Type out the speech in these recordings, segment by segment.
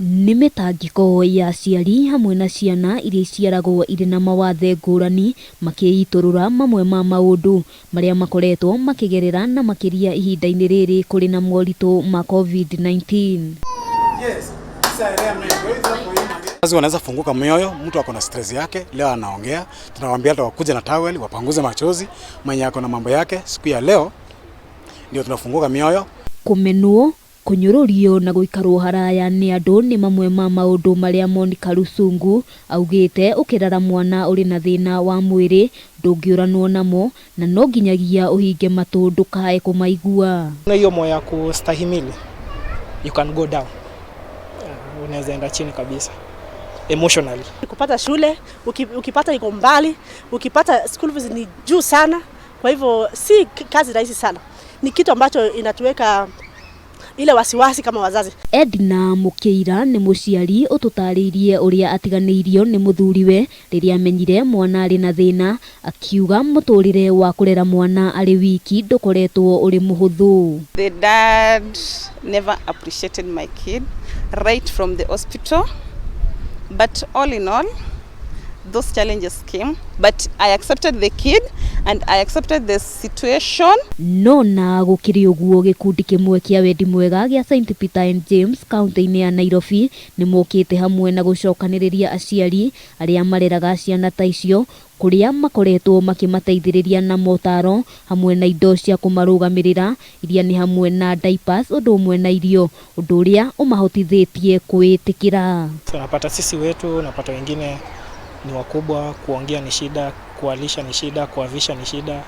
Nĩ mĩtangĩko ya aciari hamwe na ciana iria iciaragwo irĩ na mawathe ngũrani makĩitũrũra mamwe ma maũndũ marĩa makoretwo makĩgerera na makĩria ihinda-inĩ rĩrĩ kũrĩ na moritũ ma COVID-19. Wazazi wanaweza funguka mioyo, mtu ako na stress yake, leo anaongea, tunawaambia hata wakuje na towel wapanguze machozi, mwenye ako na mambo yake, siku ya leo ndio tunafunguka mioyo. Kũmenwo, kũnyũrũrio na gũikarwo haraya nĩ andũ nĩ mamwe ma maũndũ marĩa Monica Lusungu augĩte ũkĩrera mwana ũrĩ na thĩna wa mwĩrĩ ndũngĩũranwo namo na no nginyagia ũhinge matũ ndũkae kũmaigua. Na hiyo moyo ya kustahimili, you can go down. Unaweza enda chini kabisa emotionally. Kupata shule ukipata iko mbali, ukipata school fees ni juu sana, kwa hivyo si kazi rahisi sana. Ni kitu ambacho inatuweka ile wasiwasi kama wazazi. Edna Mũkĩira nĩ mũciari ũtũtarĩirie ũrĩa atiganĩirio nĩ mũthuriwe rĩrĩa amenyire mwana arĩ na thĩna, akiuga mũtũrĩre wa kũrera mwana arĩ wiki ndũkoretwo ũrĩ mũhũthũ. The dad never appreciated my kid right from the hospital. But all in all, those challenges came. But I accepted the kid and I accepted the situation. No na gũkĩrĩ ũguo, gĩkundi kĩmwe kĩa wendi mwega gĩa St Peter and James kaunti-inĩ ya Nairobi nĩ mokĩte hamwe na gũcokanĩrĩria aciari arĩa mareraga ciana ta icio, kũrĩa makoretwo makĩmateithĩrĩria na motaro hamwe na indo cia kũmarũgamĩrĩra iria nĩ hamwe na diapers ũndũ ũmwe na irio, ũndũ ũrĩa ũmahotithĩtie kwĩĩtĩkĩra. So unapata sisi wetu, unapata wengine ni wakubwa, kuongea ni shida, kuwalisha ni shida, kuwavisha ni shida.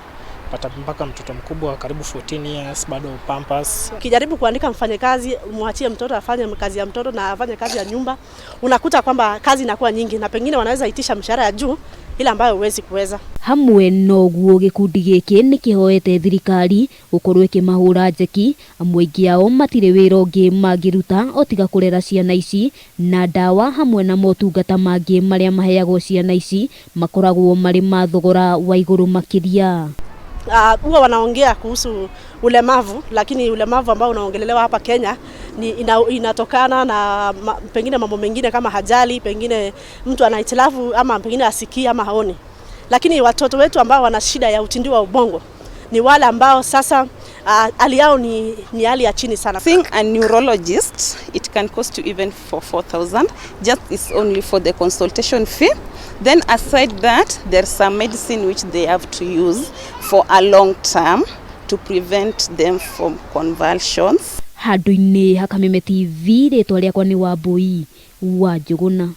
Pata mpaka mtoto mkubwa karibu 14 years bado pampers. Ukijaribu kuandika mfanyakazi, mwachie mtoto afanye kazi ya mtoto na afanye kazi ya nyumba, unakuta kwamba kazi inakuwa nyingi na pengine wanaweza itisha mshahara ya juu ile ambayo huwezi kuweza. Hamwe noguo, gĩkundi gĩkĩ nĩ kĩhoete thirikari gũkorwo ĩkĩmahũra njeki, amu aingĩ ao matirĩ wĩra ũngĩ mangĩruta o tiga kũrera ciana ici, na ndawa hamwe na motungata mangĩ marĩa maheagwo ciana ici makoragwo marĩ ma thogora wa igũrũ makĩria. Huwa wanaongea kuhusu ulemavu, lakini ulemavu ambao unaongelelewa hapa Kenya ni inatokana na pengine mambo mengine kama ajali, pengine mtu ana hitilafu ama pengine asikii ama haoni. Lakini watoto wetu ambao wana shida ya utindi wa ubongo ni wale ambao sasa hali yao ni hali ya chini sana. Seeing a neurologist, it can cost you even for 4,000. Just it's only for the consultation fee. Then aside that, there's some medicine which they have to use for a long term to prevent them from convulsions. Handũ-inĩ ha Kameme TV, rĩtwa rĩakwa nĩ Wambui wa Njũgũna.